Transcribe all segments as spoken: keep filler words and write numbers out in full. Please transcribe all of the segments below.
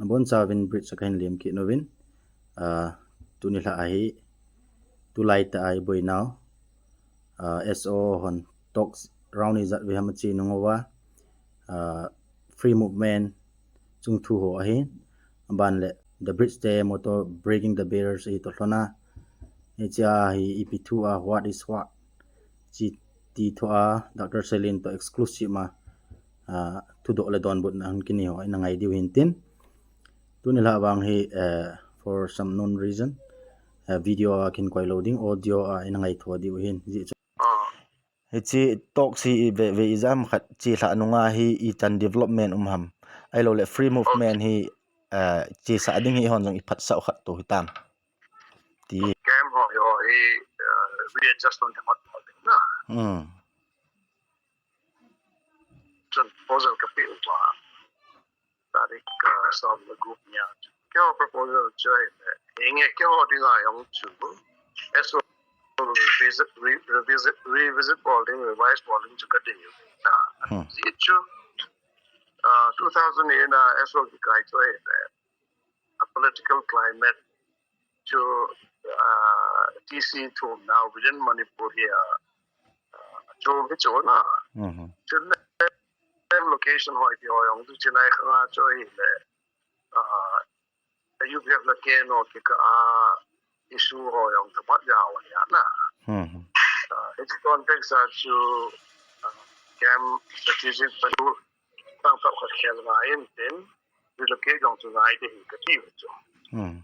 Abonchauvin bridge a kahin lem kit uvin. Ah, tuni lha ahi, tulai tah a iboinau, ah, S O hon talks round ijat vei ham ache nung uva, ah, free movement chungthu ho ahi, aban le the bridge te motor breaking the barriers ahi toh lhona. Hiche a hi ipi thu a, what is what, chi ti thu a, Doctor Selin toh exclusive ma, ah, thudoh le donbutna hung kinei ho ina ngai diu hintin. Tuni lha vang hi, eh, for some known reason, eh, video a kin koi lou ding, audio a ina ngai tho diu hin. Ji chu. Ah. Hiche talks hi ve ve ijat ham khat che lha nunga hi ichan development um ham. Ahilou le free movement hi, eh, chesa ding hi hon jong iphatsah khat to hitam. Ti. Camp ho, ho hi, eh, readjustment te hot hot na. Hmm. Chun proposal kape uva. Tarik, ah, som le gup nia. Keiho proposal chu ahi le, hinge keiho dinga jong chu S O revisit, re-, revisit, revisit bol ding, revise bol ding chu kadei u. Ah, hmm. Ji chu, ah, two thousand eight a S O kikai chu ahi le, a political climate chu, ah, T C thum nau within Manipur hi, ah, ah, chu hi chu na. Mhm. Chu le, location hoi ti hoi jong chu chinai khanga chu ahi le, ah, U P F le K N O kikah a issue ho jong chu phat jao ahi na. Mhm. Ah, hiche context a chu, ah, camp strategic plan tang tah khat khel ngai intin, relocate jong chu ngai ding kati u chu. Mhm.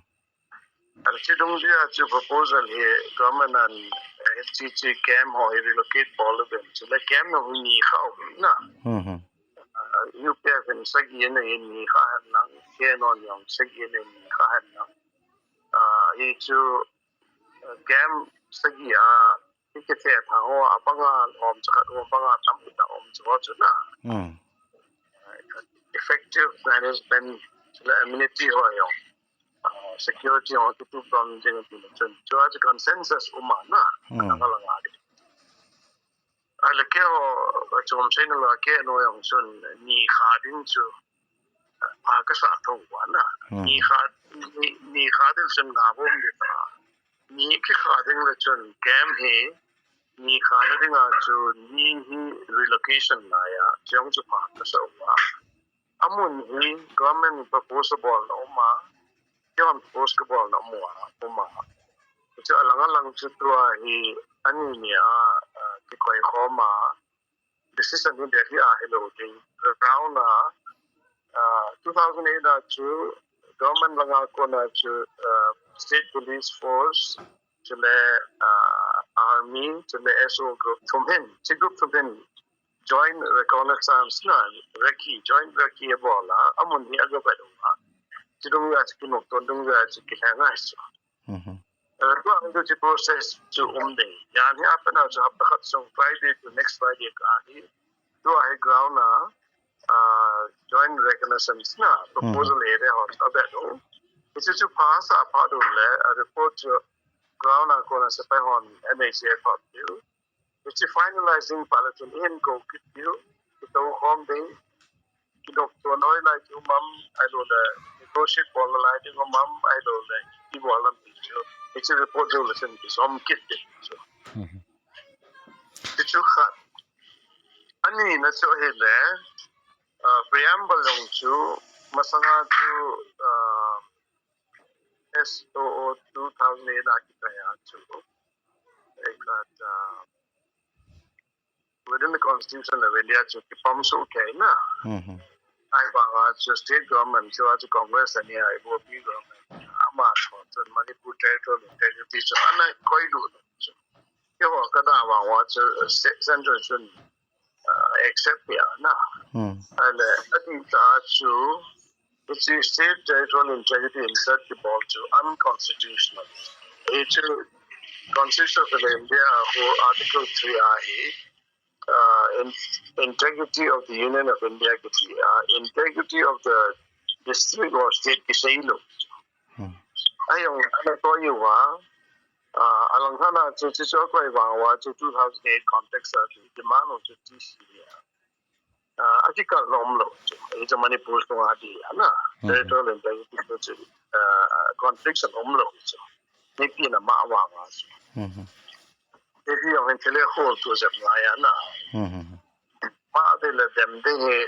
Ahin chidung dia chu proposal hi government an, eh, hiche, hiche camp ho hi relocate bol uvin. Chule camp na hu ni kha um na. Mhm. Ah, U P F in sagi na hi ni kha hen lang, K N O in jong sagi na ni kha hen lang. Ah, hichu, eh, camp sagi a, hi kithe tha ho, abanga um chu khat um, abanga tam ta um chu ho chu na. Mhm. Effective management, chule amenity ho jong, ah, security ho kitup dom ding ti le chun, chua chu consensus um a na, hmm, alang alang a ding. Ahile keiho, chom sei na la K N O jong chun, ni kha ding chu, ah, pha kasa tho uva na. Hmm. Ni kha, ni, ni kha ding chun nga bom ding ta. Ni kikha ding le chun camp hi, ni kha na dinga chu ni hi relocation ngai a, chu jong chu pha kasa uva. Amun hi government in propose bolna um a, government propose kabolna um a, um a. Chu alang alang chu tua hi ani ni a, ah, kikoi khom a, decision hi Delhi a hilou ding. Ground a, ah, two thousand eight a chu government langa kona chu, ah, state police force, chule, ah, army, chule S O group thum hin, chi group thum hin joint reconnaissance na, recce, joint recce abol a, amun hi aga vet uva. Chidung a chu kinopton dung a chu kilheng a chu. Mhm. Eh, tua hin chu process chu um ding. Jan hi apat na chu hapta khat sung Friday to next Friday kah hi. Tua hi ground a, ah, joint reconnaissance na, proposal, mhm, area ho avet u. Hichu chu pass a phat u le, a report chu ground a kona sepai hon N H A a phah diu. Hichu finalizing phat le chun ihin kou kit diu, kitou khom ding, kinopton hoilai ding um am, ahilou le negotiate bol nalai ding um am, ahilou le ipi bol am ti chu. Hichu report jou le chun kisom kit ding chu. Mhm. Hichu khat. Ani na chu ahile, ah, preamble jong chu masanga chu, ah, S O O two thousand eight a kikai a chu. Ekhat, ah, within the constitution of India chu kipom soh kei na. Mhm. Ahivang a chu state government chu, a chu Congress ani a, ibopi government. Ama chu, chu Manipur territorial integrity chu ana koilut chu. Keiho kada vang uva chu, eh, ce-, central chun, ah, accept peh a na. Hmm. Ahile, adih tah a chu, hiche state territorial integrity insert kibol chu unconstitutional. Hichu Constitution of India ho Article three a hi, ah, in-, integrity of the Union of India kiti, ah, integrity of the district or state kisei lou. Hmm. Ahijong, ana koi uva, ah, alang khat a chu, chu, chu akoi vang uva chu two thousand eight context a chu demand u chu T C A. uh, akikal na umlou chu. Hichu Manipur sunga dia na. Hmm. Territorial integrity chu, uh, conflict na umlou chu. Mipi na ma wa ma chu. Hmm. Hichu jong hin thil ho tu jep ngai a na. Hmm. Ma de le dem ding hi,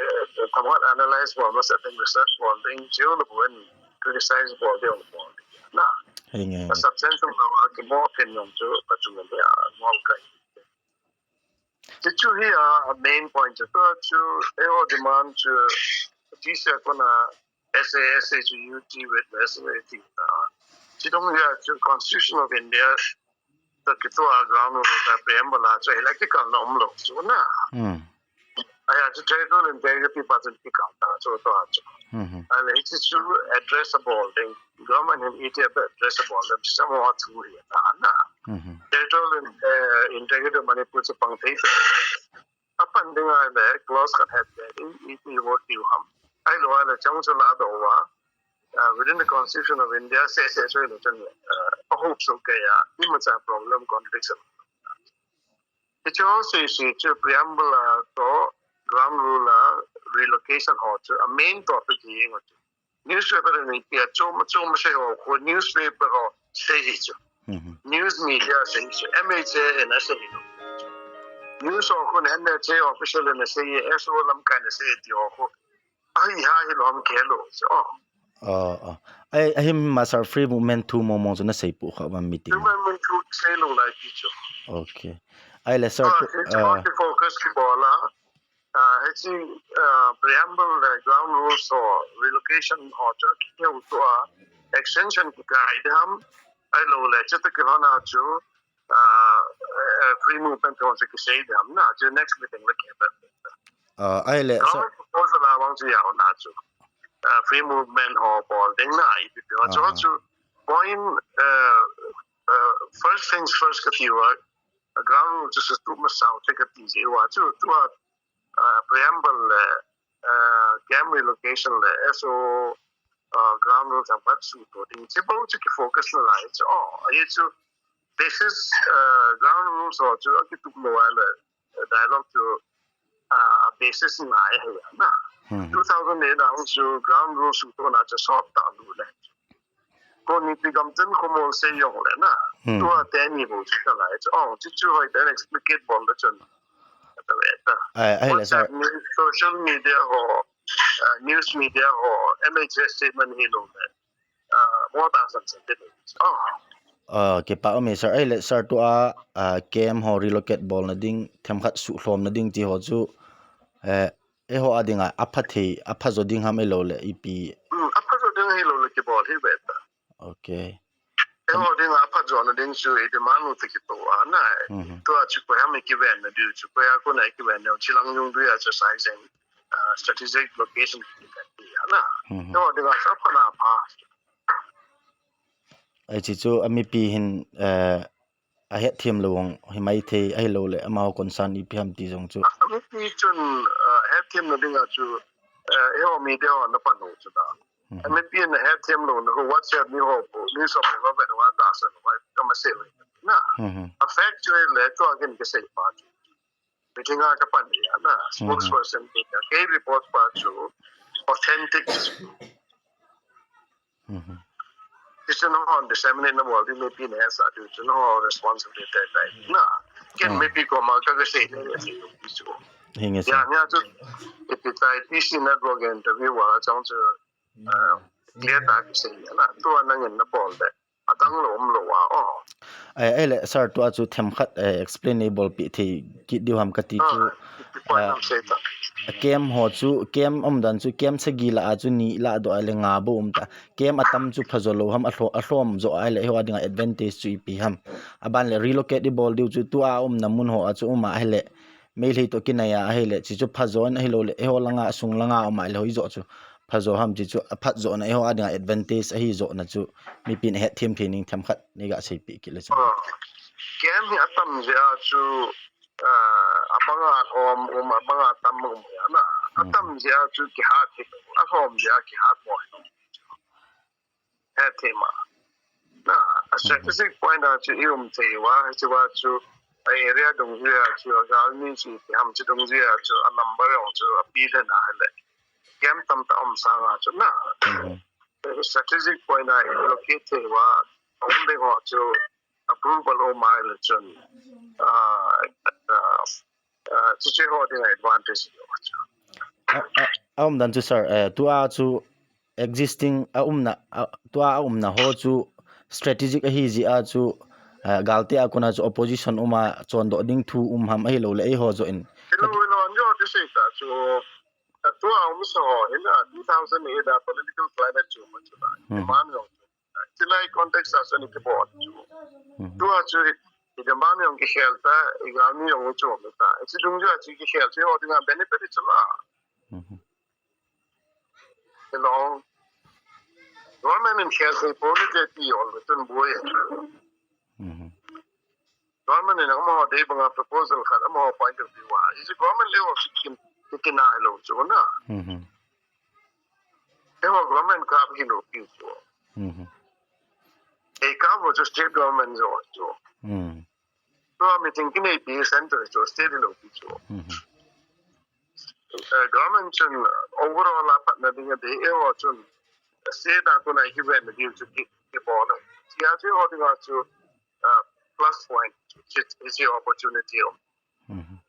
eh, themkhat analyze bol masa ding, research bol ding, chiule buen criticize bol ding, bol ding. Na. Henge. A substantial na wa ki mo pen yong chu, pa chu nge a, ngol kai. Chu chu hi a, a main point chu, chu, eh, ho demand chu, this year kona S A S H U T with S A T. Chu dong ya chu Constitution of India, to kitua ground rule ka preamble a chu electrical na umlou chu na. Hmm. Aya chu territorial integrity pa chu kikal ta chu to a chu. Hmm. Ahile hichu chu addressable ding. Government in India addressable ding. Chu mo a chu hi ta na. Hmm. Territorial, eh, integrity Manipur chu pang thei. Apan ding ahile clause khat het ding, iti vote diu ham. Ahilou ahile chang chu la doh uva, uh, within the Constitution of India, se se so lo chang, uh, a hope so ke ya, imacha problem contradiction. Hichu se se chu preamble a to ground rule a relocation ho chu a main topic hi ngo chu. Newspaper in ipi a chom chom sei ho khu newspaper ho sei hi chu. Mhm. News media sei hi chu. M H A in asei hi chu. News ho khu N H A official in asei hi, S O lamkai in asei hi ti ho khu. Ahi ha hilou ham kei lou chu. Oh. Oh, oh. Ai, ahi ma sir, free movement thu mong mong chu nasei pu kha ma meeting. Free movement thu seilou lai ti chu. Okay. Ahile sir, ah, tu, hichu ah, focus kibol a. Ah, hichu, ah, preamble le ground rules ho, relocation ho chu kiheu tua, extension kikai ding ham, ahilou le, chuti kilhon a chu, ah, eh, free movement ho chu kisei ding ham na, chu next meeting le kipe. Ah, ahile, sir. Government proposal a vang chu jao na chu. Ah, free movement ho bol ding na, ipi pi ho chu, ah, chu point, eh, eh, first things first kati uva, ground rule chu suhtoh masau te kati jeh uva chu, tua, uh, preamble le, uh, camp relocation le, S O, uh, ground rules a pat suhtoh ding. Hiche bou chu kifocus nalai chu. Oh, ahi chu basis, uh, ground rules ho chu akitup lou ahile, uh, dialogue chu, uh, basis ngai ahi na. Hmm. Two thousand eight a chu ground rules suhtohna chu sot talou le. Kon ipi gamtin khomol sei jong le na. Hmm. Tua teni bou chu talai chu. Oh, chu chu hoi den explicate bol le chun. Ata ve ta. Ai, ahile sir. WhatsApp ni, social media ho, uh, news media ho, M H A statement hilou le. Uh, mo ta san san te. Oh. Ah, kipa um e sir. Ahile sir tua, ah, camp ho relocate bolna ding, themkhat suhlhomna ding ti ho chu, eh, eiho a dinga, apha thei, apha jo ding ham ahilou le, ipi. Hmm, apha jo ding hilou le kibol hi ve ta. Okay. Eiho dinga apha jona ding chu i demand u te kitoh a na. Mhm. Tua chu koiham i kiven na diu chu, koiya kona i kiven na, chilang jung dui a chu sai jeng, ah, strategic location ki na. Mhm. Eiho dinga chu apha na apha. Ai chu chu a mipi hin, eh, ahetthem lou jong hi maithei ahilou le, amaho concern ipi ham ti jong chu. A mipi chun, ah, hetthem na dinga chu, eh, eiho media ho na pan u chu na. Mhm. A mipi na hetthem louna khu WhatsApp ni ho pu, ni so pu ba ba wa ta sa wa ka ma se na. Mhm. A fact chu le chu a kin ka sei pa chu. Meeting a ka pan ni na. Mhm. Spokesperson ni ka. Kei report pa chu authentic. Mhm. Ti chu nangho disseminate na bol ding mipi na sa chu nangho responsibility tai. Na. Ken, ah, mipi koma ka ka sei ni chu. Hinge sir. Ya, ya chu ipi tai T C Network interview a chang chu, ah, clear ta ki sei na. Tua nangin na bol de. Adang lou umlou a, oh. Ai, ahile, sir, tua chu themkhat, eh, explain nei bolpeh thei kit diu ham kati chu, ah, ah, camp ho chu, camp umdan chu, camp sagi lah a chu ni lah doh ahile nga bou um ta. Camp atam chu phajo lou ham, alho-, alhom jo ahile, eiho a dinga advantage chu ipi ham. Aban le relocate i bol diu chu, tua umna mun ho a chu um ahile, Meitei toh kinai a ahile, chuchu phajo in ahilou le, eiho langa, sung langa um ahile, hoi jo chu. Phajo ham ti chu, aphat jona, eiho a dinga advantage ahi jona chu, mipin ahetthem thei ning themkhat, nei ga seipeh kit le chu. Ah, camp hi atam jeh a chu, ah, abanga lhom um, abanga tam um hi na. Hmm. Atam jeh a chu kihat hi, alhom jeh a kihat mo hi. Hetthem a. Na, a, hmm, strategic point a chu i um thei uva, hiche uva chu, a area dungjuia chu, a galmi chu, ti ham chu dungjuia chu, a number jong chu, a pi le na le. Camp tamtah um sanga chu na. Mhm. Strategic point a locate thei uva, a um ding ho chu, approval um a le chun. Ah, ah, ah, chuche ho dinga advantage. A, a, a umdan chu, sir, eh, tua chu existing a umna, a, tua a umna ho chu strategic ahi jeh a chu, eh, galte a kona chu opposition um a chondoh ding thu um ham ahilouleh eiho joh in. Hilou, hilou, anjo ti sei ta chu, a tua um sa ho, in a two thousand eight a political climate chu ma chu la. Hmm. Demand jong. Chilai context a chu ni kibol chu. Hmm. Tua chu, i demand jong kikhel ta, i galmi jong chu ma ta. Chidungjui a chu kikhel chu, ho dinga benefit chu la. Mhm. Hello. Government in khel sei pon ni te ti ol tun boi. Mhm. Government in amaho dei banga proposal khat, amaho point of view a. Is government level sikin, sikin a hello chu na. Mhm. Hello government ka hilou pi chu. Mhm. Ei ka bo chu state government jo chu. Mhm. Tua meeting kinei pi center chu state lo pi chu. Mhm. Eh, government chun overall a patna dinga dei eiho chun state a kona kiven na ding chu ki, kibol na. Sia chu ho dinga chu, ah, plus point chu, chu opportunity um. Mhm.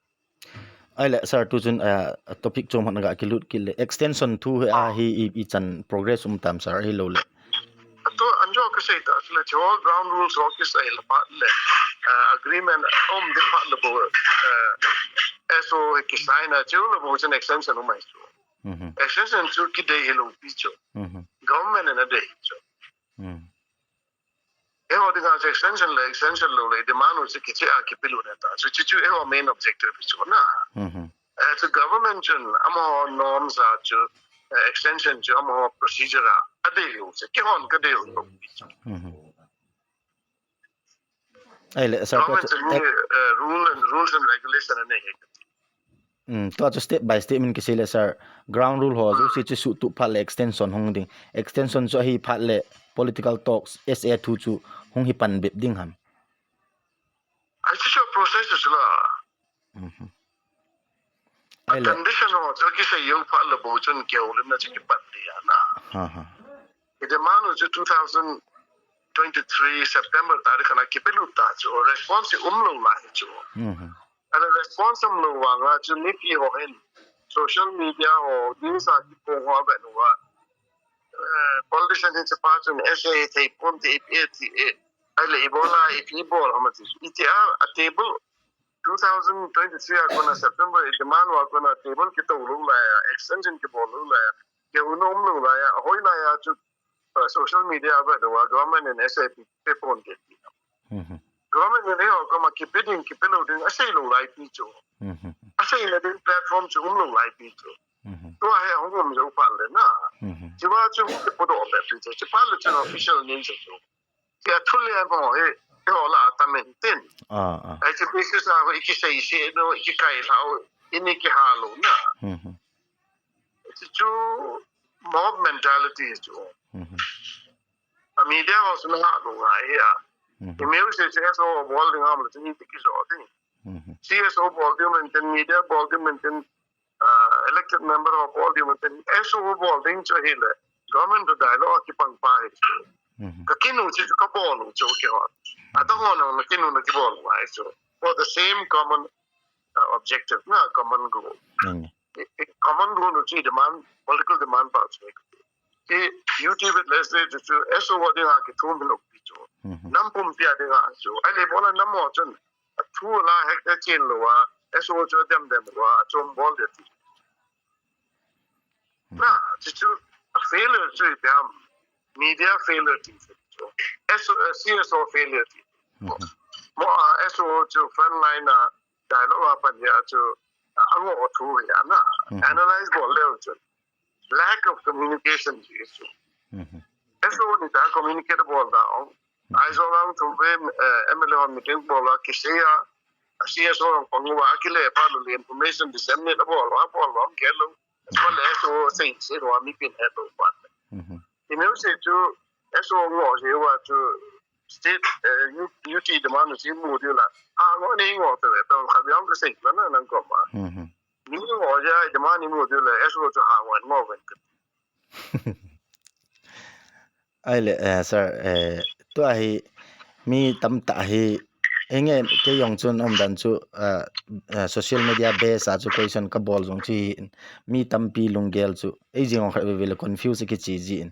Ahile, sir, tu chun, ah, topic chom khat na ga kilut kit le. Extension thu hi, ah, hi i, ichan progress um tam, sir, ahilouleh. Atu anjo ka sei ta, le chu ground rules ho kisei le phat le, ah, agreement um ding phat le bou, ah, S O ki sign a chu le bou chun extension um mai chu. Mhm. Extension chu kidei hilou pi chu. Mhm. Government in adei chu. Mhm. Eiho dinga chu extension le, extension lou le, demand u chu kiche a kipe lou na ta. Chu, chu, chu eiho main objective chu na. Mhm. Eh, chu government chun amaho norms a chu, eh, extension chu amaho procedure a, adei u chu, kihon kadei u. Mhm. Ahile, sir, government chu, eh, rule and, rules and regulation anei. Mm, tua chu step by step in kisei le, sir, ground rule ho, hmm, jouse chu suhtup phat le extension hung ding. Extension chu ahi phat le political talks, S A thu chu hung hi pan bep ding ham. Ai chu chu process chu la. Mhm. Ahile. Condition ho chu kisei jou phat le bou chun keu le na chu kipan ding a na. Ha, ha. I demand u chu two thousand twenty-three September tarik khat a kipe lut ta chu response um lou lai chu. Mhm. Ahile response um lou vanga chu mipi ho hin social media ho, news a kiphong ho vet uva, eh, politician hin chepa chun S A thei pon ti, A P A ti, eh, ahile ibola, ipi ibol ham ti. Iti a, a table two thousand twenty-three a kona September i demand uva kona table kitou lou lai a, extension kibol lou lai a, keu nom lou lai a, ahoi lai a chu, uh, social media a vet uva government in S A P pe pon te ti. Mhm. Government in eiho koma kipe ding, kipe lou ding, asei lou lai pi chu. Mhm. Asei na ding platform chu um lou lai pi chu. Mhm. Tua hi ahung um jou phat le na. Mhm. Chuva chu kipodoh bep pi chu. Chuphat le chun official news chu. Tia thu le mo hi, eiho la a tam in tin. Ah, ah. Ai chu pi chu sa ho i kisei se no, i kikai lha u, ini kiha lou na. Mhm. Chu chu mob mentality chu. Mhm. A media ho suna ha lou ngai a. Mhm. Email se se S O bol ding ham le chu ni ti kijo ding. Mhm. C S O bol ding men tin, media bol ding men tin, ah, elected member ho bol ding men tin, S O bol ding chu hile, government to dialogue a kipang pa hi chu. Mhm. Ka kinu chu ka bol u chu kihon. Adang ho na kinu na kibol u ahi chu. For the same common, uh, objective, na common goal. Mhm. I, i, common goal chu demand, political demand pa chu. I, U T with legislature chu, S O ding a kithum lou pi chu. Mhm. Nam pumpi a ding a chu. Ahile bola nam ho chun, a thu la hek te chin lou a, S O chu dem dem lou a, chom bol de ti. Na, chu chu, a failure chu i dam, media failure ti chu. S O, eh, C S O failure ti. Mhm. Mo, ah, S O chu frontline a, dialogue a pan ya chu, ah, ango thu ya na. Mhm. Analyze bol leu chu. Lack of communication ti chu. Mhm. S O ni ta communicate bol da ong. Aizawl a hung thum ve, eh, M L A hon meeting bol a kisei a, C S O hung pang uva, akile phat le information disseminate abol uva, abol uva, akile. Bol le S O sei, sei uva, mipin het uva. Mhm. Email sei chu, S O ngo sei uva chu, state, eh, U-, U T demand sei mu diu la. A Mo ni ngo te ve, tong kha biang ka sei la na nang ko ma. Hmm. Ni ngo ja, de ma ni mo de le, S O chu ha wan ngo ven. Ahile, eh, sir, eh, tua hi mi tamtah hi, hinge kei jong chun umdan chu, eh, eh, social media base a chu question kabol jong chu hi, mi tampi lunggel chu, ei jing jong khat veve le confuse kichi jin.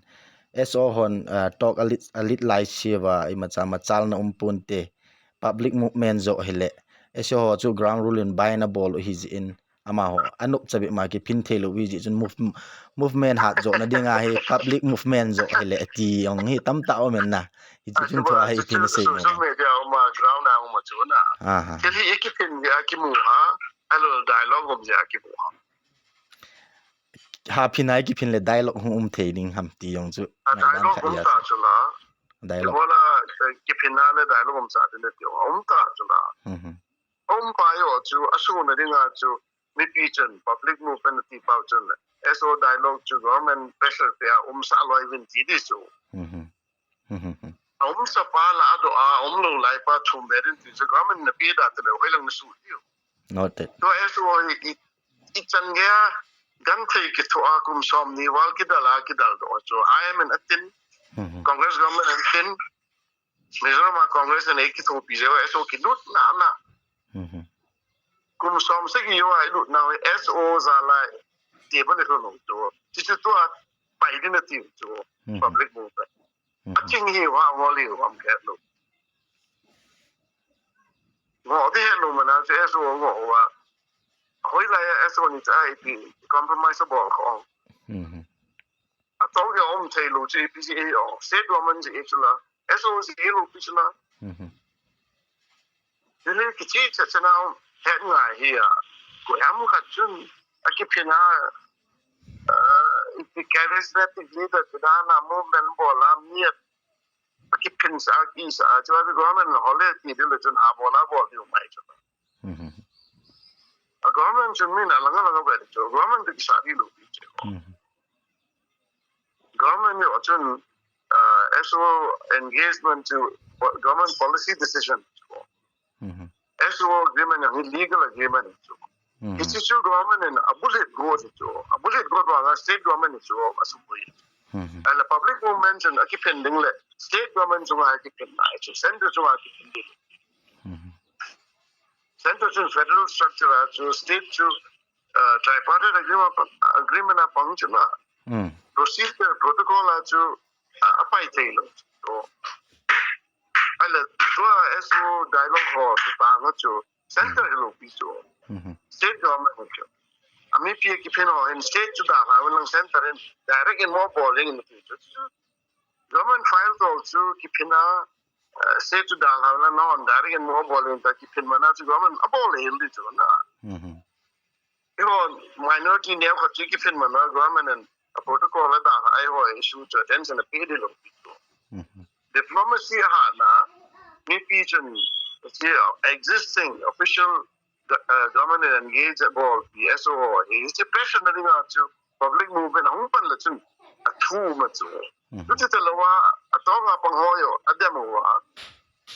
S O hon, eh, talk a lit, a lit lai chiva, imacha machalna um ponte, public movement jo hile, S O ho chu ground rule in bai na bol u hi jin, amaho, anop chabep ma kiphin thei lou hi jeh chun move-, movement hat jo na dinga hi, public movement jo hile, ati jong hi tamtah um in na. Hichu chun thua hi phin sei. Social media um a, ground a um a chu na. Aha. Thil hi kiphin jeh a kimu ha, ahilou dialogue um jeh a kimu ha. Ha phin a kiphin le dialogue hung um thei ding ham ti jong chu. A, dialogue um ta chu la. Dialogue. Ibola, eh, kiphin a le dialogue um sa ti le ti um ta chu la. Mhm. Um pa jo chu, asuna dinga chu, mipi chun, public movement ti pau chun, S O dialogue chu government pressure pe a um sa loi vin ti di chu. Mhm. Mhm. A um sa pa la a do a, um lou lai pa thum ve din ti chu, government na pe da te le, hoilang na su ti. Noted. To S O i, i, i chan gei a, gan thei kitho a kum som ni val kidal a, kidal do chu, I M N atin, Mhm. Congress government atin, Mizoram a Congress in eikithopi jeh uva S O kilut na na. Mhm. Kum som sagi jo a ilut na S O jal a table i lhun u chu. Chuchu tua pai din ati u chu. Mhm. Public movement. Mhm. Aching hi uva ngol hi uva um khe lou. Ngol di he lou mana chu S O ngol uva. Hoilai a S O ni cha ipi compromise bol kho. Mhm. Atong hi um thei lou chu ipi jeh a, state government jeh a chu la, S O jeh a lou pi chu la. Mhm. Chule kichi cha cha na um het ngai hi a. Ko am khat chun akiphin a, ah, ipi charismatic leader ti dan a movement bol a mi a akiphin sa, akisa, chu a government hole ti di le chun ha bol a bol di um mai chu. Mhm. A government chun min alang alang a ve chu, government di kisa di lou pi chu. Mhm. Government jo chun, ah, S O engagement chu government policy decision chu. Mhm. S O agreement hi legal agreement chu. Mhm. Hichu chu government in a bullet go chu. A bullet go vang a state government chu asuboi. Mhm. Ahile public movement chun akiphin ding le state government chunga kiphin na chu. Centre chunga kiphin ding. Mhm. Centre chun federal structure a chu state chu, ah, tripartite agreement a pang, agreement a pang chu na. Mm. Procedure protocol a chu, ah, apai thei lou. So, ahile tua S O dialogue ho chu tang chu centre hi lou pi chu. Mhm. State government hi chu. Ami pi kiphin ho in state chu da ha lang centre in direct in mo bol ding in pi chu. Government file tol chu kiphin a, eh, state chu da ha lang non direct in mo bol ding ta kiphin mana chu government abol hel di chu na. Mhm. Eiho minority neo khat chu kiphin mana government in a protocol a da ha eiho issue chu attention ape di lou. Mhm. Diplomacy a ha na, mipi chun, si existing official, uh, government in engage bol pi S O ho hi, si pressure na dinga chu public movement hung pan la chun athu ma chu. Mhm. Chuti ta lou a, atong a pang ho jo, adem ho a.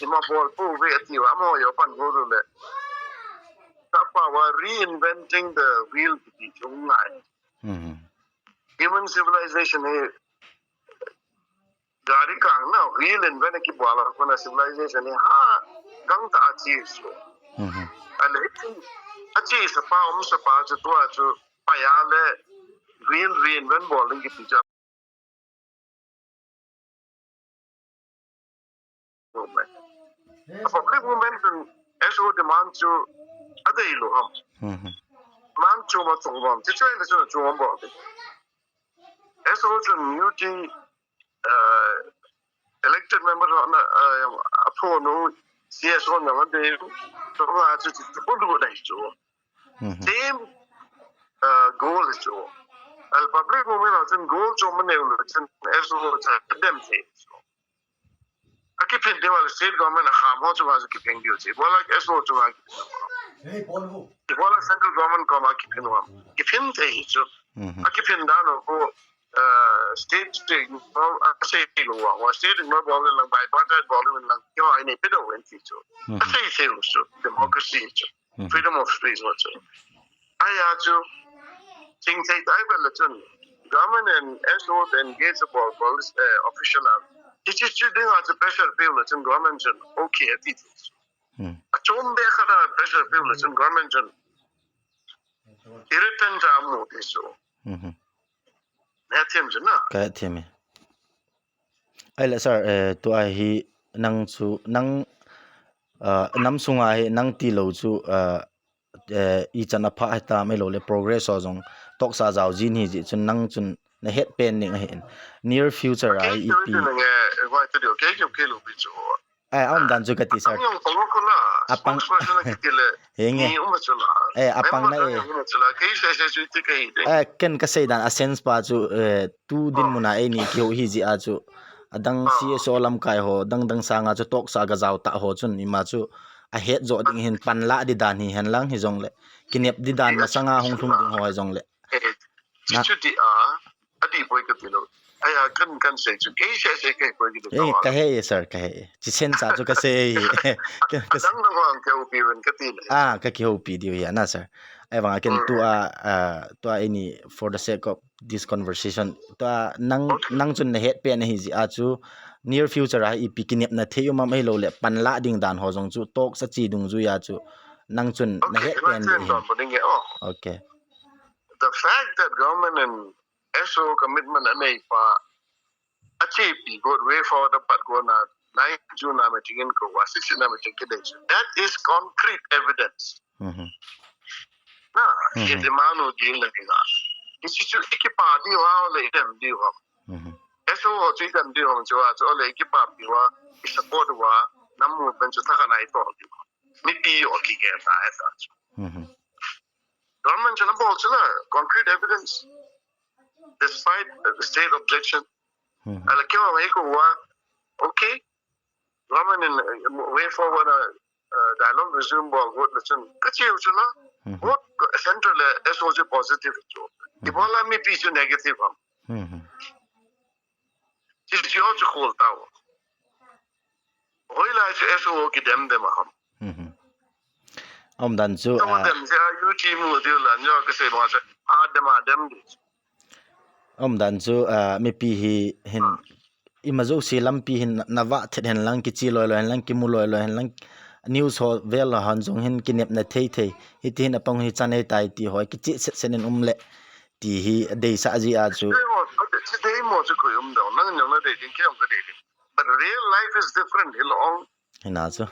Ima bol pu ve ati uva, amaho jo pan ho le. Tapa uva reinventing the wheel kiti chu ngai. Mhm. Human civilization hi gari kang na wheel in ve na kibol a kona civilization hi ha gangtah a che chu. Mhm. Ahile hichu ache sapa, um sapa chu tua chu pai a le wheel reinvent bol ding kiti chu. Movement. A public movement chun S O demand chu adei lou ham. Mhm. Demand chu ma chung bom. Chu chu le chu chung bom. S O chun U T, uh, elected member ho na, uh, apho nu C S O na ma dei. Chu nga chu chu chu dei chu. Mhm. Same, uh, goal chu. Ahile public movement ho chun goal chu ma neo lou chun S O cha dem se chu. Akiphin ding uva le state government a kham ho chunga chu kiphin diu chu. Ibola S O chunga kiphin diu. Ibola central government koma kiphin uva. Kiphin thei hi chu. Mhm. Akiphin dan u khu uh, state to ignore, uh, say ignore, uh, state ignore bol lang, bipartite bol lang, you know, I need to do it, so. Mhm. I say, say, so, democracy, so, mhm, freedom of speech, so. I had to think, say, I will listen. Government and S O then engage the bol, bol, uh, official, uh, it is still doing as a pressure people, listen, government, okay, it is. Hmm. Achom be khada pressure pe le chun government chun irritant amu ti chu. Mhm. Ne thim chu na. Ka thim e. Ai le sir, eh, tua hi nang chu, nang, ah, nam sunga hi nang tilou chu, ah, eh, ichan apha hitam ahilou le progress ho jong toksa jao jin hi ji chun nang chun na het pen ding ahi. Near future a hi ipi. Nge, eh, wai te dio, ke, ke, ke lo pi chu. Eh, a um dan chu ka ti, sir. Ang yang pang ko la. A pang. Spokesperson na kiti le. Henge. Ni um chu la. Eh, a pang na e. Member na um chu la. Ke se se chu ti ke de. Eh, ken ka sei dan a sense pa chu, eh, tu dinmun a eini kiho hi ji a chu. Adang C S O lamkai ho, dang dang sanga chu toksa ga jao ta ho chun ima chu a het jo ding hin panla di dan hi hen lang hi jong le. Kinep di dan masanga hung lhung ding ho hi jong le. Eh, na. Chu ti a. Adi poi ka ti lo. Ai, a kan, kan sei chu. Kei sei sei kei poi ki ti. Eh, ka he e, sir, ka he e. Chi sen sa chu ka sei e. Ka, ka dang dang hong ke upi ven ka ti le. Ah, ka kihoupi diu hi a na, sir. Ai vang a ken tua, ah, tua ini for the sake of this conversation. Tua nang, okay, nang chun na het pen ahi ji a chu near future a ipi kinep na thei um am ahilou le panla ding dan ho jong chu toksa chi dungjui a chu nang chun na het pen ahi. Okay. The fact that government and S O commitment anei pa, achepi got way forward apat go na nine June na meeting in ko wa sixteen na meeting kidei. That is concrete evidence. Mhm. Na, mhm, ye de manu di la kinga. Isi chu ikipa di wa le idem di wa. Mhm. S O ho chu idem di wa chu wa chu le ikipa di wa, i support wa, na movement chu thaka na i to di wa. Mipi yo ki ke ta e ta chu. Mhm. Government chu na bol chu la, concrete evidence. Despite the state objection. Mhm. Ala kyo wa ko wa, okay. Government in, uh, way forward, uh, uh, dialogue resume bol vote le chun. Ka chiu chu la. Mhm. Vote central le S O G positive chu. Mhm. Ibola mipi chu negative am. Mhm. Chi chu chu khol tao. Hoi lai chu S O kidem dem a ham. Mhm. Um dan chu, ah, dem chu, ah, U T mu diu la, nyo ka sei ma chu, ah, dem, ah, dem di. Um dan chu, ah, mipi hi hin, ima jouse lampi hin na, na vah thet hen lang, kichi loi loi hen lang, kimu loi loi hen lang, news ho vel ho han jong hin kinep na thei thei. Hiti hin apang hi chan ei tai ti ho, kichi set set in um le. Ti hi a deisah ji a chu. Dei mo, dei mo chu koi um dong, nang nyong na dei ding, kei ong ka dei ding. But real life is different, hi lo ong. Hi na chu.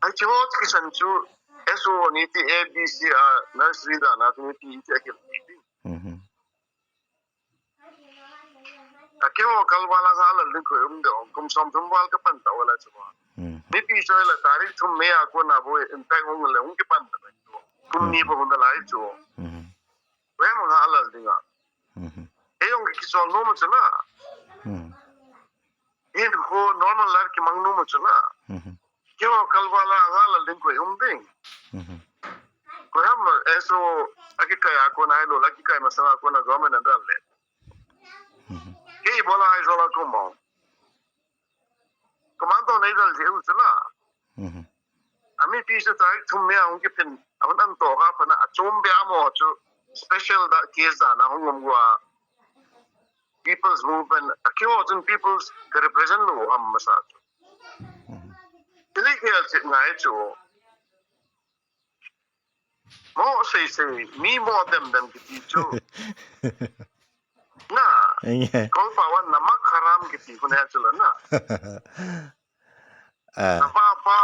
Ai chi ho chi san chu, S O ni ti, A B C a, nursery da na ti, ti, ti, a ki ti. Mhm. A kei ho kal wala nga la ling koi um dong, kum som thum wal ka pan ta wala chu. Mhm. Mipi choi la tarik thum me a ko na bo, in fact, ong le, ong ki pan ta. Kum ni bo na lai chu. Mhm. Wei ma nga alal dinga. Mhm. Ei ong ki sol nom chu la. Mhm. Hin ko normal life ki mang nom chu la. Mhm. Kei ho kal wala nga alal ding koi um ding. Mhm. Koi ham S O a ki kai a ko na lo la ki kai masanga ko na government a dal le. Mhm. Kei bola ai zo la ko mo. Commando nei dal je u chu la. Mhm. A mipi chu tarik thum me a hung kiphin, a hun an to ka pana a chom be a mo chu special da case da na hung um gua. People's movement, a kei ho chun people's ka represent lo ham masa chu. Mhm. Tili ke al chit ngai chu. Mo sei sei, mi mo dem dem kiti chu. Na. Enge. Kol pa wan na mak haram kiti kun ha chu la na. Ah. Na pa pa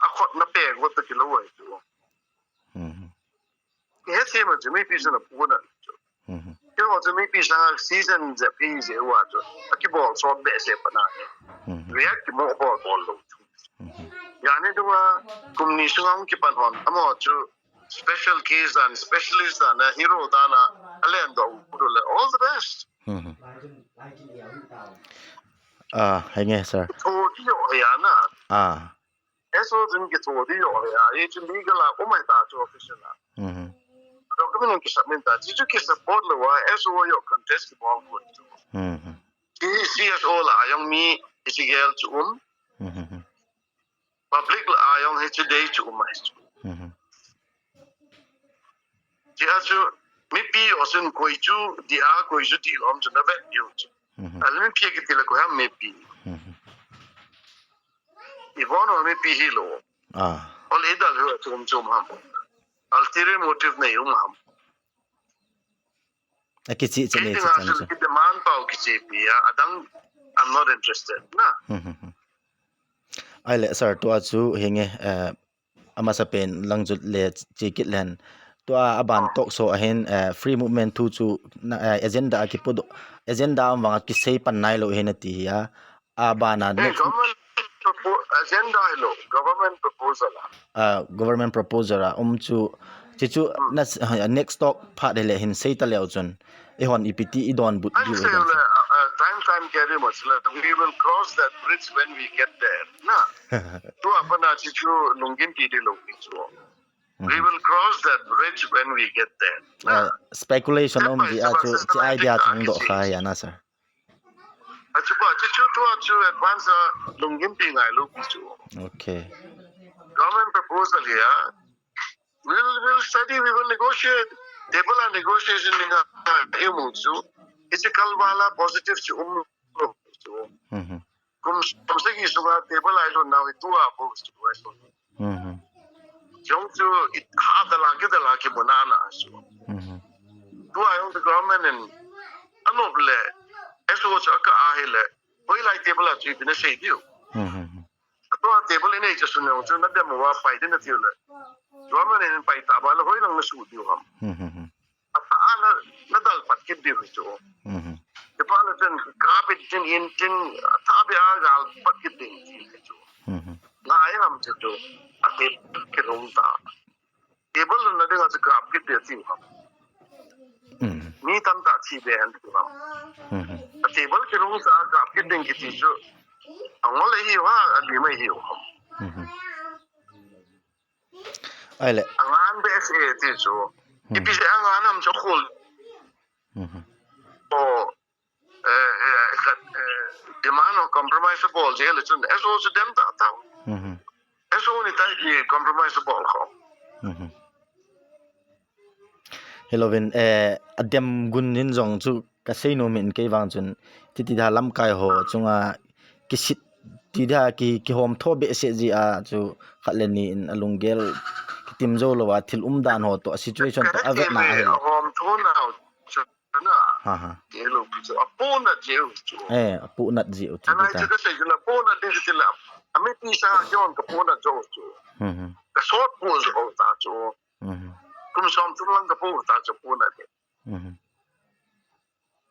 a khot na pe go ta kilo wai chu. Mhm. He se ma chu mipi chu na pu na chu. Mhm. Kei ho chu mipi sanga season je pi je wa chu. A ki bol sot be se pa na. Mhm. React ki mo bol bol lo chu. Mhm. Yani tu wa kum ni sunga hung kipan hon. Amo chu special case and specialist and a hero dan a alen do u le all the best. Mhm. Ah, henge sir. Tho di yo ya na. Ah. S O din ki tho di yo ya. Ye chu legal a umai ta chu official a. Mhm. Government in kisubmit ta, chuchu kisupport lou a, S O U contest kibol ko chu. Hmm. Hi C S O lah a jong mi, hiche gel chu um. Hmm. Public lah a jong hiche dei chu um ahi chu. Hmm. Hiche a chu, mipi ho chun koi chu, dih a koi chu dih lom chu na vet diu chu. Hmm. Ahile mipi kiti le koi ham mipi. Hmm. Ibon ho mipi hilou. Ah. Ahile idalha u chom chom ham. Ulterior motive nei um ham. Akicheh cheh nei chu. Kei dinga chu, chu kidemand pau kichepi a, adang, I'm not interested, na. Hmm, hmm, hmm. Ahile, sir, tua chu hinge, eh, amasapen lang chu le che kit leng. Tua aban talk show a hin, eh, free movement thu chu na, eh, agenda a kipodoh, agenda um vang a kisei pan nailou ahi nati hi a. Abana, eh, next government propo-, agenda hilou, government proposal a. Ah, government proposal a um chu, chuchu, hmm, na, next talk phat hile hin sei ta leu chun, eihon ipi ti idonbut diu. Time time keri masla, we will cross that bridge when we get there. Na. Tua pat a chuchu lunggimpi ding lou pi chu. We will cross that bridge when we get there. Ah, speculation um ji a chu, hiche idea chu hung doh kha ahi na, sir. Achu ba, chuchu tua chu advance a lunggimpi ngailou pi chu. Okay. Government proposal hi a. We'll, we'll study, we will negotiate. Table a negotiation dinga imu chu. Hiche kalval a positive chu um lou chu. Hmm. Kum, kum sagi sunga table a ilhun nau hi tua bou chu. Hmm. Jong chu i ha dala kidala kimu nana chu. Hmm. Tua jong the government in anop le, S O U chu akah ahile, hoilai table a chu ipi nasei diu. Hmm. Tua table inei chu sun jong chu nadem uva pai ding natiu le, government in pai tah uva le hoilang nasu diu ham. Hmm. Atah a na, nadal pat kit diu hi chu. Hmm. Tipa le chun kapit tin in tin, atah beh a gal pat kit ding ti hi chu. Hmm. Ngai ham chu chu. Ati kilung ta. Table na dinga chu kap kit ding ti ham. Hmm. Mi tamtah thi be han ti ham. Hmm. A table kilung ta kap kit ding kiti chu. Angol hi wa, ali mai hi wa. Hmm. Ahile. Angan behseh ti chu. Hmm. Ipi jeh a angan ham chu khol. Hmm. O, eh, eh, khat, eh, demand ho compromise bol jeh le chun, S O U chu dem tah tah. Hmm. S O U ni tai ki compromise bol kho. Hmm. Hilouvin, eh, adem gun in jong chu kasei nom in kei vang chun, titi dia lamkai ho chunga kisit ti dia ki, kihom tho behseh jeh a chu khat le ni in alunggel kitim jou lou a thil umdan ho toh, a situation toh avetna ahi. Hom tho na chu na. Ha, ha. Ti lou pi chu, apohnat jeh u chu. Eh, apohnat jeh u ti. Anai ta chu kasei chu na, apohnat ding chu la. Amipi sanga kihon kapohnat jou chu. Hmm, hmm. Kasot pou jou ta chu. Hmm. Kum som thum lang kapoh ta chu apohnat ding. Hmm.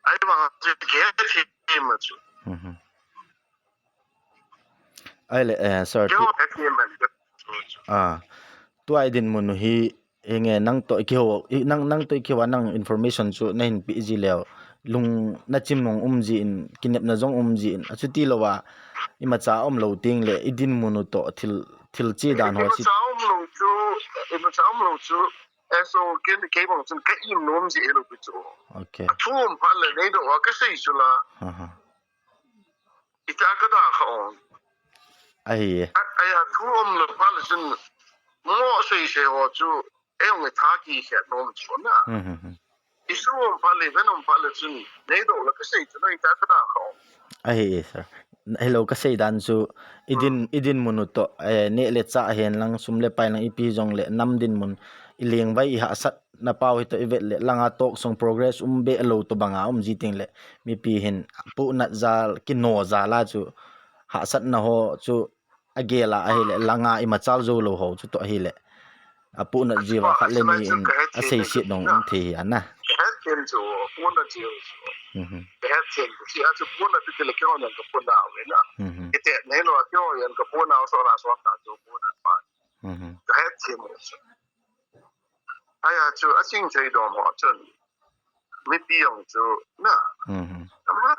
Ahivang chu kihethem a chu. Hmm. Ahile, eh, sir, tu, ah, tua idinmun u hi, hinge nang toh ikihou, i, nang, nang toh ikihou a nang information chu nahin pe ji leu. Lung nachim nung um jin, kinepna jong um jin, achuti lou a, imacha um lou teng le, idinmun u toh thil, thil che dan ho chu. Imacha um lou chu, imacha um lou chu, S O U ken kei bang chun ka im nom ji lou pi chu. Okay. Athum phat le neidoh a kasei chu la. Aha. Ita kada kha on. Ahi. A, aya thu um lou phat le chun mo sei sei ho chu, ei ong tha kikhet nom chu na. Hmm, hmm, hmm. Isu um phat le, ven um phat le chun, neidoh la kasei chu na ita kada kha on. Ahi, sir. Hello, kasei dan chu, idin, hmm, idinmun u toh, eh, neh le chah hen lang, sum le pai lang, ipi jong le, nam dinmun, ilengvai ihahsatna pau hi toh ivet le, langa toh sung progress um be lou toh banga um ji teng le, mipi hin, apohnat jal, kino jal a chu, hahsatna ho chu, agel a ahile, langa imachal jou lou ho chu toh ahile. Apohnat jiu va khat le ni in asei sit nung um thei hi ana. Kahet them chu, apohnat jiu chu. Mhm. Kahet them chu, a chu pohnat ti le kihon jong kapohnat u na. Mhm. Kiti nei lou a kihon jong kapohnat u so la so ta chu pohnat pa. Mhm. Kahet them chu. Aya chu aching thei dom ho chun. Mipi jong chu na. Mhm. Ama,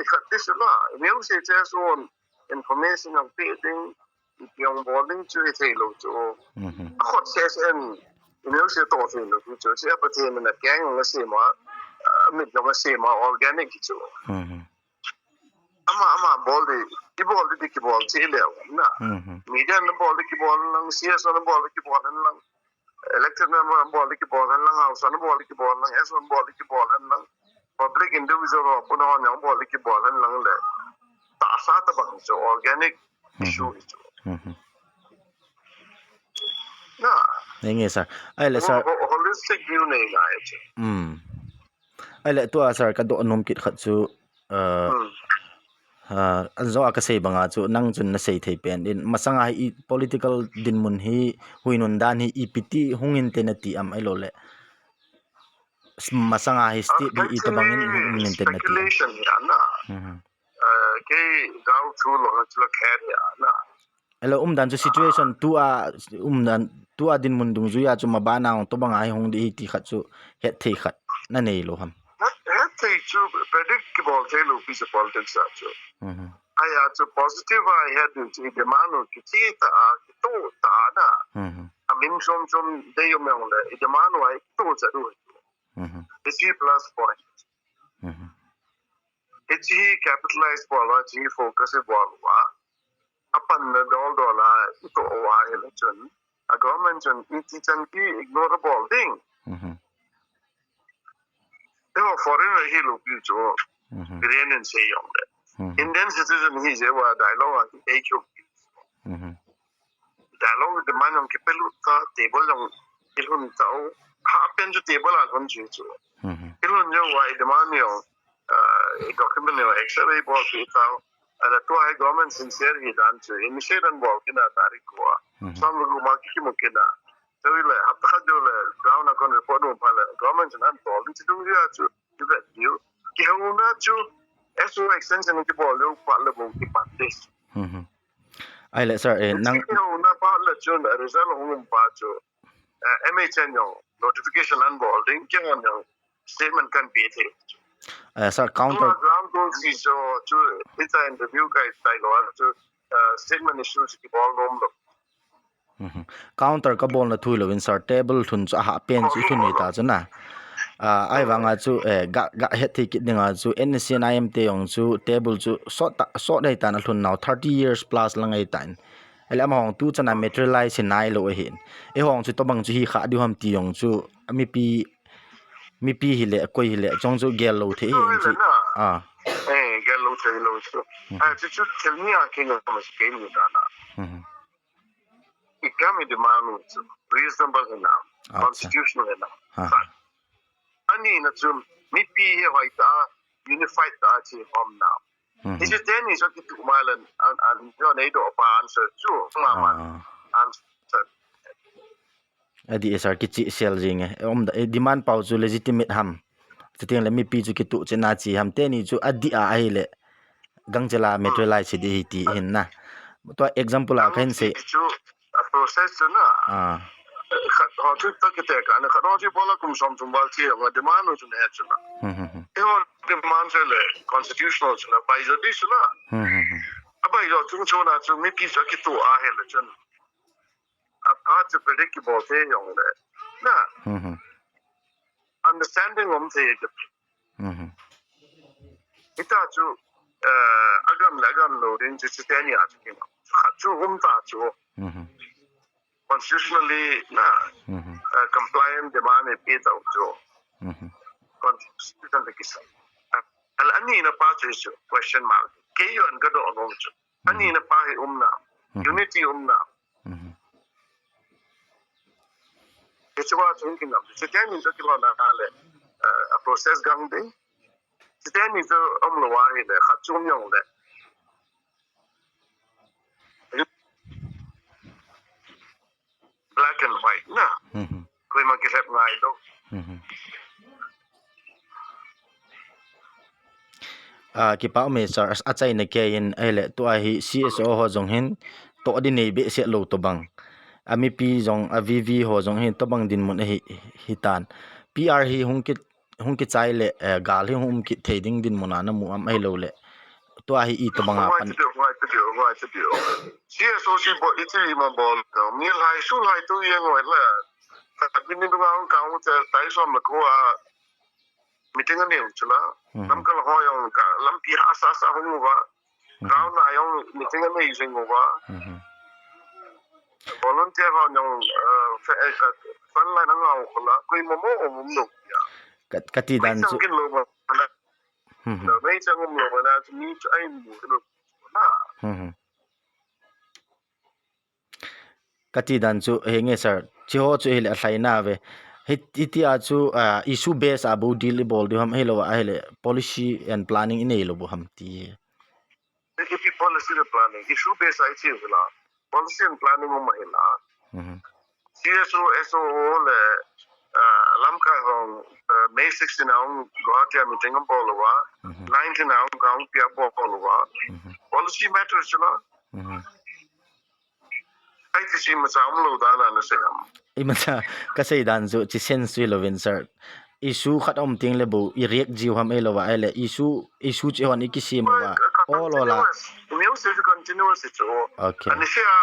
ikhat ti chu la, imu sei che son information jong pe ding, ipi jong bol ding chu ithei lou chu. Mhm. Akhut sesen, Inel se to se lo chu, se Pathen in akeng nga se ma, ah, mit nga se ma organic chu. Mhm. Ama, ama bol di, i bol di, di kibol che le na. Mhm. Media na bol di kibol lang, C S O na bol di kibol lang. Elected member na bol di kibol lang, House na bol di kibol lang, S O na bol di kibol lang. Public individual ho pun ho na bol di kibol lang le. Tahsa tabang chu organic issue chu. Mhm. Na. Nge sir. Ahile sir. Ho-, holistic view nei ngai chu. Hmm. Ahile tua sir ka doh nom kit khat chu, uh, Hmm. uh, an jo a ka sei banga chu nang chun na sei thei pen in masanga hi i political dinmun hi huinun dan hi ipi ti hung in te na ti am ahilou le. Masanga hi state hi i tabang in hung in te na ti am. Speculation hi ana. Mhm. Eh, kei gao thu lo na chu la kher hi ana. Ahile umdan chu situation tua, umdan tua dinmun dungjui a chu mabana hung tobang a hi hung di hi ti khat chu het thei khat na nei lou ham. Het, het thei chu predict kibol thei lou pi chu politics a chu. Mhm. Ahia chu positive a het ding chu i demand u kiti ta a, kito ta a na. Mhm. A min chom chom dei um jong le, i demand u a kito cha u. Mhm. Hiche hi plus point. Mhm. Hiche hi capitalize bol uva, hiche hi focus bol uva. Apanna dol dol a, ito uva ahile chun. A government chun, iti chan ki ignore bol ding. Mhm. Eiho foreigner hi lou pi chu. Mhm. Biren in sei jong le. Mhm. Indian citizen hi jeh uva dialogue a ei chu. Mhm. Dialogue demand jong kipelut ta, table jong kilhun ta u. Ha pen chu table a lhun chu chu. Mhm. Kilhun jong uva i demand jong, ah, i document jong accept ei bol pi ta u. Ahile tua hi government sincere hi dan chu, initiate an bol kit na tarik ko a. Mhm. Som lu ma kimu kit na. Chule, hapta khat jou le, ground a kon report um phat le, government chun an tol ding chi dung jia chu, kivet diu. Kihouna chu, S O extension kibol diu, phat le bou kipat ding. Mhm. Ahile, sir, eh, nang kihouna phat le chun, result hung um phat chu, eh, M H N jong, notification an bol ding, keiman jong, statement kan pe thei. Eh, sir, counter. Tua ground goal si chu, chu, hitia interview kai tai lou, chu, eh, statement issue si kibol nom lou. Mhm. Counter ka bolna thu hilou in sir, table lhun chu ahah pen chu i lhun hi ta chu na. Ah, ahivanga chu, eh, ga, ga het thei kit dinga chu, N S C N I M te jong chu, table chu sot ta, sot dei tan alhun nau, thirty years plus lang ahi tan. Ahile amahon tu chana materialize hi nailou ahin. Eihon chu tobang chu hi kha diu ham ti jong chu, mipi, mipi hile, koi hile, chong chu gel lou thei hin chu. Ah. Eh, gel lou thei lou chu. Mhm. Ah, chu chu thil ni a kei ngam mas kei ni ta na. Mhm. I kami demand chu reasonable hinam, acha, constitutional hinam. Ha. Ani na chu mipi hi hoitah a, unified tah a che khom nam. Mhm. Hiche teni chu kitu ma le, an, an, jo nei doh pa answer chu, ma, ma. Ah. Answer. Adih e sir, kichehsel jing e. Um, eh, demand pau chu legitimate ham. Chuteng le mipi chu kitu chetna che ham. Teni chu adih a ahile. Gangchel a materialize hi ding ahi ti hin na. Tua example a kahin sei. Chu a process chu na. Ah. Khat ho chu ta kiti ka na, khat ho chu bol a kum som thum val che, ma demand chu na chu na. Hmm, hmm, hmm. Eiho demand chu le constitutional chu na, bai jo di chu na. Hmm, hmm, hmm. A bai jo chung chu na chu mipi chu kitu ahile chun. A pa chu predict kibol thei jong le. Na. Hmm, hmm. Understanding um thei. Mhm. Hita chu, eh, agam le agam lou ding chu, chu teni a chu kima. Khat chu um ta chu. Mhm. Constitutionally na, mhm, eh, compliant demand e pe tau chu. Mhm. Constitution le kisa. Eh, ahile ani na pa chu chu question mark. Kei jong ka doh nom chu. Ani na pa hi um na. Mhm. Unity um na. Mhm. Hiche va chung kin nam. Hiche teni chu kilo na le, eh, a process gang ding. Hiche teni chu um lou ahile, khat chu um jong le. Black and white na. Mhm. Koima kilhep ngai lou. Mhm. Ah, kipa um e sir, achaina kei in, ahile, tua hi C S O ho jong hin, toh ding nei behseh lou tobang. A mipi jong, a V V ho jong hin, tobang dinmun ahi, hitan. P R hi hung kit, hung kichai le, eh, gal hi hung um kit thei ding dinmun a namu am ahilou le. Tua hi itobang a pan. Ngai chu diu, ngai chu diu, ngai chu diu. C S O si bol, iti ma bol, mi lai su lai tu yang wai la. Khat ni ni dunga hung kang u te tai som le ko a meeting anei u chu la. Mhm. Lamkal ho jong ka lampi hahsa sa hung uva. Mhm. Ground a jong meeting anei jing uva. Mhm. Volunteer ho jong, eh, fe-, eh, ka front line a nga u khu la, koima mo um um lou. Ya. Ka, kati dan chu. Kin lou ba la. Mhm. Mei chang um lou ba la, mi chu ai mu lou. Na. Mhm. Kati dan chu, henge sir, hiche ho chu hile alhaina ve. Hi, hitia chu, ah, issue base a bou deal ibol diu ham, ahilou ahile policy and planning inei lou bou ham ti. Iti policy le planning, issue base a ichi u la. Policy and planning um ahi la. Mhm. C S O, S O O le, ah, lamkai hung, ah, May sixteen a hung Guwahati a meeting abol uva. Mhm. Nineteen a hung ka hung pia bol uva. Mhm. Policy matters chu la. Mhm. Ai ti si macha um lou dan a na sei ham. Imacha ka sei dan chu, hiche sense chu hilou vin sir. Issue khat um teng le bou i react jiu ham ahilou va, ahile issue, issue hiche hon i kisem uva. Ka, ka, all, all a. Continuous. News is continuous chu. Okay. Ani sia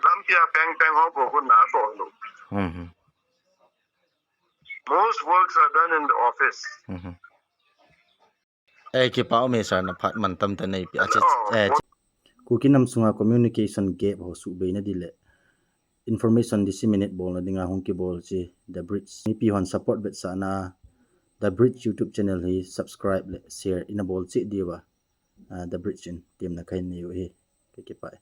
lampi a peng peng ho bou khu na ko lou. Mhm. Most works are done in the office. Mhm. Eh, kipa um e sir, na phat mantam tah nei pia. Ache, oh, eh, Kuki nam sunga communication gap ho suhbeina ding le information disseminate bolna dinga hung kibol hiche The Bridge. Mipi hon support vetsahna The Bridge YouTube channel hi subscribe le share ina bol cheh diuva, ah, The Bridge in temna kahin nei u ahi. Ka kipa e.